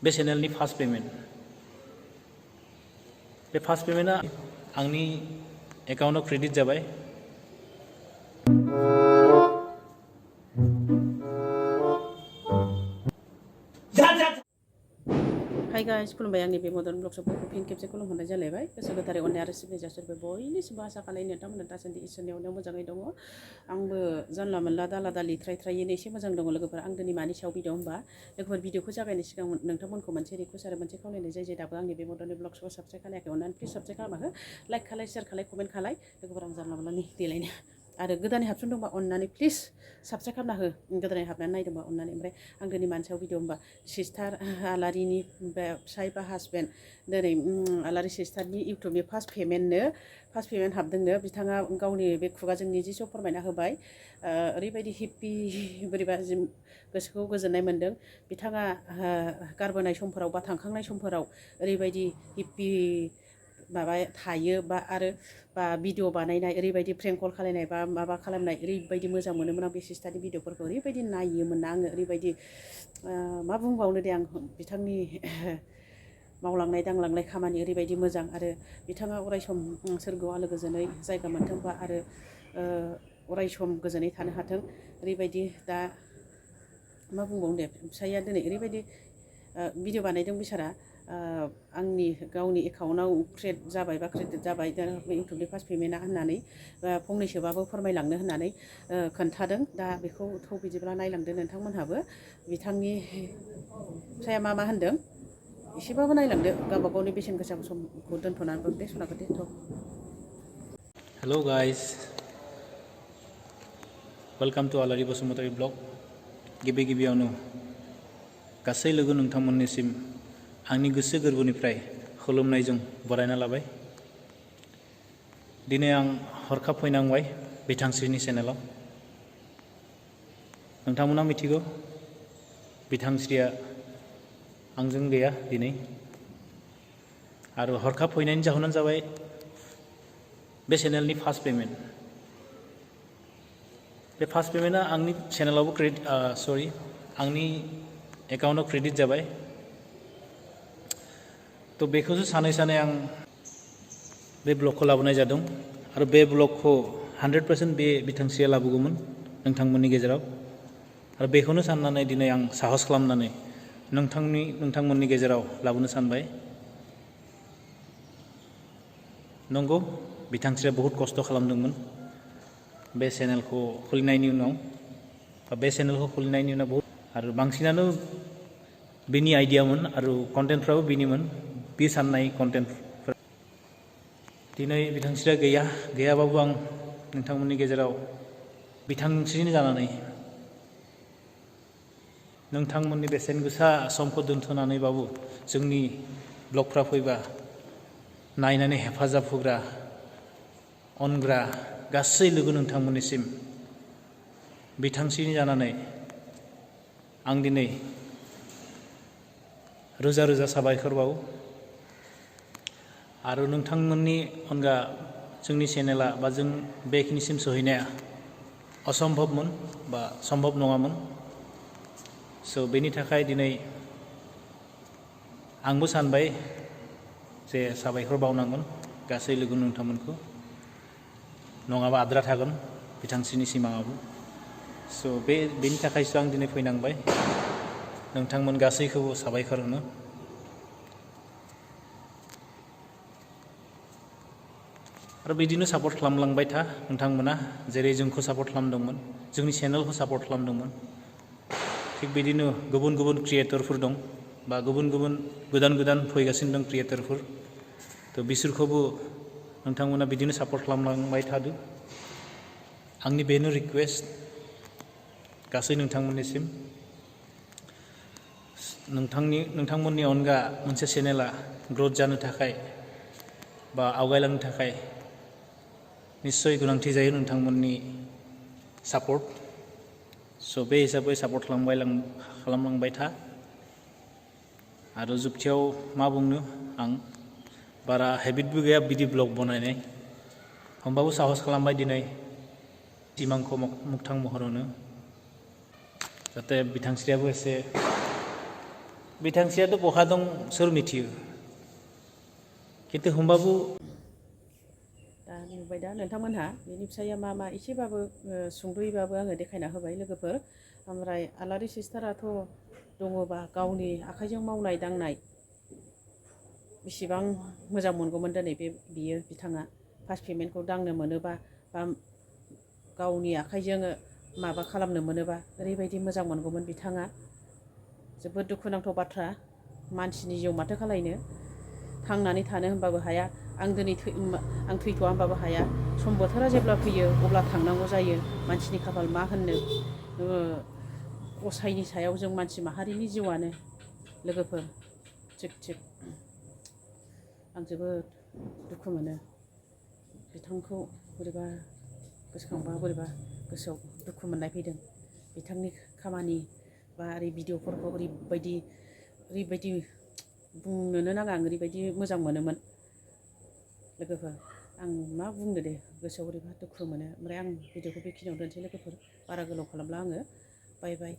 बे चेनेलनि first payment बे first पेमेन्टआ आंनि एकाउन्टाव क्रेडिट जाबाय। हाय गाइस खुलुमबाय आंनि बे मदन ब्लग शपखौ फिन खेबसे खुलुमहरनाय जालायबाय गोसो गोथारै अननाय आरो सिबिनाय जासिबाय बयनिसिमबो आसा खालामो नोंथांमोना दासान्दि इसोरनि अननायाव मोजाङै दङ। आंबो जानला मोनला दाला दालि थ्राय थ्रायैनो एसे मोजां दङ लोगोफोर। आं दिनै मानि सायाव भिडिअ होनबा लोगोफोर भिडिअखौ जागायनायनि सिगां नोंथांमोनखौ मोनसे रिक्वेस्ट आरो मोनसे खावलायनाय जायो जे दाबो आंनि बे मदननि ब्लग शपखौ साबस्क्राइब खालायाखै अननानै प्लिज साबस्क्राइब खालामना हो, लाइक खालाय, शेयार खालाय, कमेन्ट खालाय। लोगोफोर आं जानला मोनला देलायनो आरो गोदानै हाबसन दंबा अननानै प्लिज साबस्क्राइब खालामना हो, गोदानै हाबनानै नायदोंबा अननानै। ओमफ्राय आं दिनै मानि सायाव भिडिअ होनबा सिस्थार आलारिनि फिसाय बा हासबेन्ड दिनै आलारि सिस्थारनि इउटुबनि फार्स्ट पेमेन्ट हाबदोंनो। बिथाङा गावनि बे खुगाजों निजेस' फोरमायना होबाय। ओरैबायदि हेप्पि बोरैबा गोसोखौ गोजोननाय मोन्दों। बिथाङा गारबोनाय समफोराव बा थांखांनाय समफोराव ओरैबायदि हेप्पि माबा थायो बा भिडिअ बानायनाय, ओरैबायदि प्रेंक कल खालायनाय बा माबा खालामनाय ओरैबायदि मोजां मोनोमोन आं बे सिस्थारनि भिडिअफोरखौ। ओरैबायदि नायोमोन ना आङो, ओरैबायदि मा बुंबावनो दे आं बिथांनि मावलांनाय दांलांनाय खामानि ओरैबायदि मोजां। आरो बिथाङा अरायसम सोरगोआव आलो गोजोनै जायगा मोनथोंबा आरो अरायसम गोजोनै थानो हाथों। ओरैबायदि दा मा बुंबावनो दे, फिसाइया दिनै ओरैबायदि भिडिअ बानायदों बिसारा। आंनि गावनि एकाउन्टाव क्रिएट जाबाय दा इउटुबनि फार्स्ट पेमेन्टआ होननानै फंनैसोबाबो फोरमायलांनो होननानै खोन्थादों। दा बेखौ थ' बिदिब्ला नायलांदो नोंथांमोनहाबो। बिथांनि फिसाया मा होनदों एसेबाबो नायलांदो, गावबा गावनि बेसेन गोसा समखौ दोन्थ'नानैबो दे सनाखौ दे थ'। Hello guys, welcome to alary Basumatary blog. गिबियावनो गासै लोगो नोंथांमोननिसिम आंनि गोसो गोरबोनिफ्राय खुलुमनायजों बरायना लाबाय। दिनै आं हरखाब फैनांबाय बिथांस्रिनि चेनेलाव। नोंथांमोना मिथिगौ बिथांस्रिया आंजों गैया दिनै। आरो हरखाब फैनायनि जाहोनानो जाबाय बे चेनेलनि फार्स्ट पेमेन्ट। बे फार्स्ट पेमेन्टआ आंनि चेनेलावबो आंनि एकाउन्टाव क्रेडिट जाबाय। थ' बेखौसो सानै आं बे ब्लगखौ लाबोनाय जादों। आरो बे ब्लगखौ 100% बे बिथांस्रिया लाबोगौमोन नोंथांमोननि गेजेराव। आरो बेखौनो साननानै दिनै आं साहस खालामनानै नोंथांमोननि गेजेराव लाबोनो सानबाय। नंगौ, बिथांस्रिया बहुद खस्थ' खालामदोंमोन बे चेनेलखौ खुलिनायनि उनाव। बहुद आरो बांसिनानो बेनि आइडियामोन आरो कन्टेन्टफ्राबो बेनिमोन, बे साननाय कन्टेन्टफोर। दिनै बिथांस्रिया गैयाबाबो आं नोंथांमोननि गेजेराव बिथांस्रिनि जानानै नोंथांमोननि बेसेन गोसा समखौ दोनथ'नानैबाबो जोंनि ब्लगफ्रा फैबा नायनानै हेफाजाब होग्रा अनग्रा गासै लोगो नोंथांमोननिसिम बिथांस्रिनि जानानै आं दिनै रोजा रोजा साबायखर बावो। आरो नोंथांमोननि अनगा जोंनि चेनेला बा जों बेखिनिसिम सहैनाया असम्भबमोन बा सम्भब नङामोन। स' बेनि थाखाय दिनै आंबो सानबाय जे साबायखर बावनांगोन गासै लोगो नोंथांमोनखौ, नङाबा आद्रा थागोन बिथांस्रिनि सिमाङाबो। स' बेनि थाखायसो आं दिनै फैनांबाय नोंथांमोन गासैखौबो साबायखर होनो। आरो बिदिनो सापर्ट खालामलांबाय था नोंथांमोना, जेरै जोंखौ सापर्ट खालामदोंमोन, जोंनि चेनेलखौ सापर्ट खालामदोंमोन। थिग बिदिनो गुबुन क्रियेटरफोर दं बा गोदान फैगासिनो दं क्रियेटरफोर। थ' बिसोरखौबो नोंथांमोना बिदिनो सापर्ट खालामलांबाय थादो। आंनि बेनो रिकुवेस्ट गासै नोंथांमोननिसिम। नोंथांमोननि अनगा मोनसे चेनेला ग्रथ जानो थाखाय बा आवगायलांनो थाखाय निस्सय गोनांथि जायो नोंथांमोननि सापर्ट। स' बे हिसाबै सापर्ट खालामलांबाय था। आरो जोबथियाव मा बुंनो, आं बारा हेबिटबो गैया बिदि ब्लग बनायनाय, होमबाबो साहस खालामबाय दिनै सिमांखौ मोगथां महर होनो, जाहाथे बिथांस्रियाबो एसे बिथांसियाथ' बहा दं सोर मिथियो खिन्थु होमबाबो दा नुबाय दा नोंथांमोनहा बेनि फिसाया मा मा एसेबाबो सुंद'यैबाबो आङो देखायना होबाय लोगोफोर ओमफ्राय आलारि सिस्टाराथ' दङबा गावनि आखाइजों मावनाय दांनाय बेसेबां मोजां मोनगौमोन दिनै बियो बिथाङा फार्स्ट पेमेन्टखौ दांनो मोनोबा बा गावनि आखाइजों माबा खालामनो मोनोबा ओरैबायदि मोजां मोनगौमोन बिथाङा जोबोद दुखुनांथाव बाथ्रा मानसिनि जिउ माथो खालायनो थांनानै थानो होनबाबो हाया आं दिनै आं थैथ'आ होनबाबो हाया सम बोथोरा जेब्ला फैयो अब्ला थांनांगौ जायो मानसिनि खाफाल मा होननो गसाइनि सायाव जों मानसि माहारिनि जिउआनो लोगोफोर थिग आं जोबोद दुखु मोनो बिथांखौ बोरैबा गोसोखांबा बोरैबा गोसोआव दुखु मोननाय फैदों बिथांनि खामानि बा ओरै भिडिअफोरखौ ओरैबायदि बुंनोनो नाङा आं ओरैबायदि मोजां मोनोमोन लोगोफोर आं मा बुंनो दे गोसोआव ओरैबा दुखु मोनो ओमफ्राय आं भिडिअखौ बेखिनियाव दोनसै लोगोफोर बारा गोलाव खालामला आङो बाय बाय